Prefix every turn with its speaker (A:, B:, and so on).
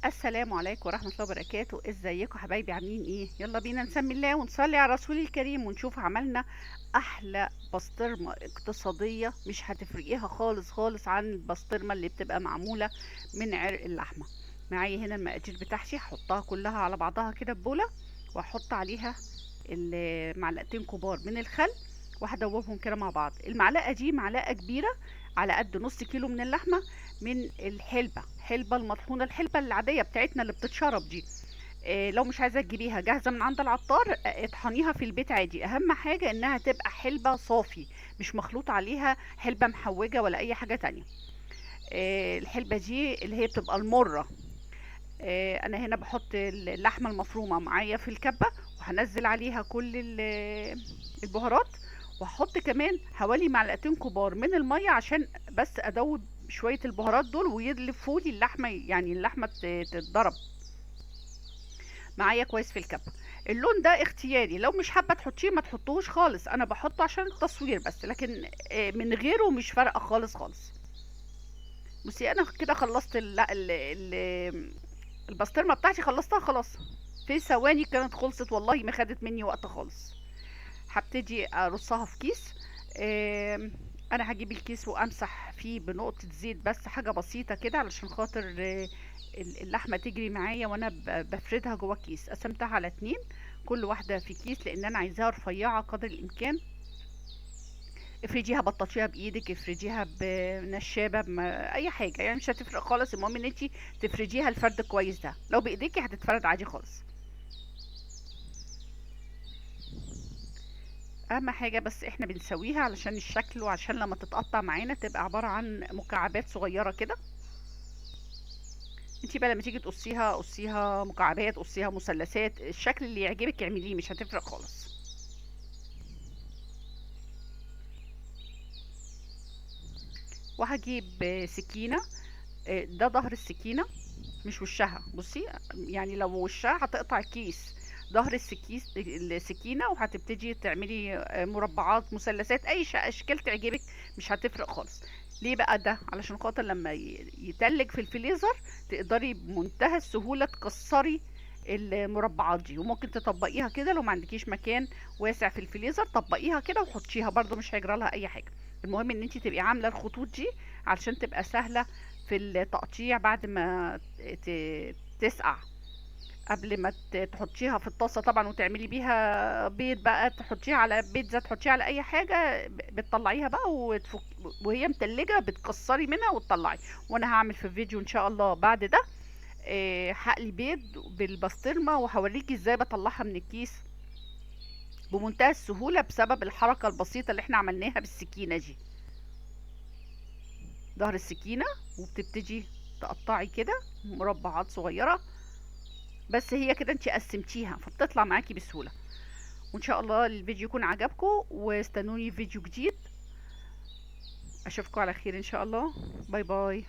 A: السلام عليكم ورحمة الله وبركاته. ازيكم حبايبي؟ عاملين ايه؟ يلا بينا نسمي الله ونصلي على رسول الكريم ونشوف عملنا احلى بسطرمة اقتصادية مش هتفرقيها خالص خالص عن البسطرمة اللي بتبقى معمولة من عرق اللحمة. معايا هنا المقادير بتاعتي، هحطها كلها على بعضها كده في بولة، واحط عليها معلقتين كبار من الخل وهدوبهم كده مع بعض. المعلقة دي معلقة كبيرة على قد نص كيلو من اللحمة من الحلبة، حلبة المطحونة، الحلبة العادية بتاعتنا اللي بتتشرب دي. لو مش عايزة تجيبيها جاهزة من عند العطار، اطحنيها في البيت عادي. أهم حاجة إنها تبقى حلبة صافي، مش مخلوط عليها حلبة محوجة ولا أي حاجة تانية. الحلبة دي اللي هي بتبقى المرة. أنا هنا بحط اللحمة المفرومة معايا في الكبة، وهنزل عليها كل البهارات، وهحط كمان حوالي معلقتين كبار من المية عشان بس أدوب شوية البهارات دول ويلفوا لي اللحمة، يعني اللحمة تتضرب معايا كويس في الكبة. اللون ده اختياري، لو مش حابة تحطيه ما تحطوش خالص، أنا بحطه عشان التصوير بس، لكن من غيره مش فارقة خالص خالص. بصي أنا كده خلصت البسطرمة بتاعتي، خلصتها خلاص في ثواني كانت خلصت، والله ما خدت مني وقت خالص. هبتدي ارصها في كيس. انا هجيب الكيس وامسح فيه بنقطة زيت بس، حاجة بسيطة كده علشان خاطر اللحمة تجري معايا وانا بفردها جوه الكيس. قسمتها على 2، كل واحدة في كيس، لان انا عايزاها رفيعة قدر الامكان. افرديها، بططيها بايدك، افرديها بنشابة، اي حاجة، مش هتفرق خالص. المهم ان انتي تفرديها الفرد كويس ده، لو بايديكي هتتفرد عادي خالص. اهم حاجة بس احنا بنسويها علشان الشكل، وعشان لما تتقطع معانا تبقى عبارة عن مكعبات صغيرة كده. انتي بقى لما تيجي تقصيها قصيها مكعبات، قصيها مثلثات، الشكل اللي يعجبك اعمليه، مش هتفرق خالص. وهجيب سكينة، ده ظهر السكينة مش وشها، بصي لو وشها هتقطع الكيس، ظهر السكينة، وهتبتدي تعملي مربعات، مثلثات، اي اشكال تعجبك، مش هتفرق خالص. ليه بقى ده؟ علشان خاطر لما يتلج في الفريزر تقدري بمنتهى السهولة تكسري المربعات دي، وممكن تطبقيها كده لو ما عندكيش مكان واسع في الفريزر، طبقيها كده وحطيها برضو مش هيجرى لها اي حاجة. المهم ان انت تبقي عاملة الخطوط دي علشان تبقى سهلة في التقطيع بعد ما تسقع، قبل ما تحطيها في الطاسة طبعا وتعملي بيها بيض بقى، تحطيها على بيتزا، تحطيها على اي حاجة، بتطلعيها بقى وهي متلجة بتكسري منها وتطلعي. وانا هعمل في الفيديو ان شاء الله بعد ده، هقلي بيض بالبسطرمة وهوريكي ازاي بطلعها من الكيس بمنتهى السهولة بسبب الحركة البسيطة اللي احنا عملناها بالسكينة دي. ظهر السكينة وبتبتدي تقطعي كده مربعات صغيرة، بس هي كده انتي قسمتيها فبتطلع معاكي بسهولة. وان شاء الله الفيديو يكون عجبكم، واستنوني في فيديو جديد. اشوفكم على خير ان شاء الله. bye bye.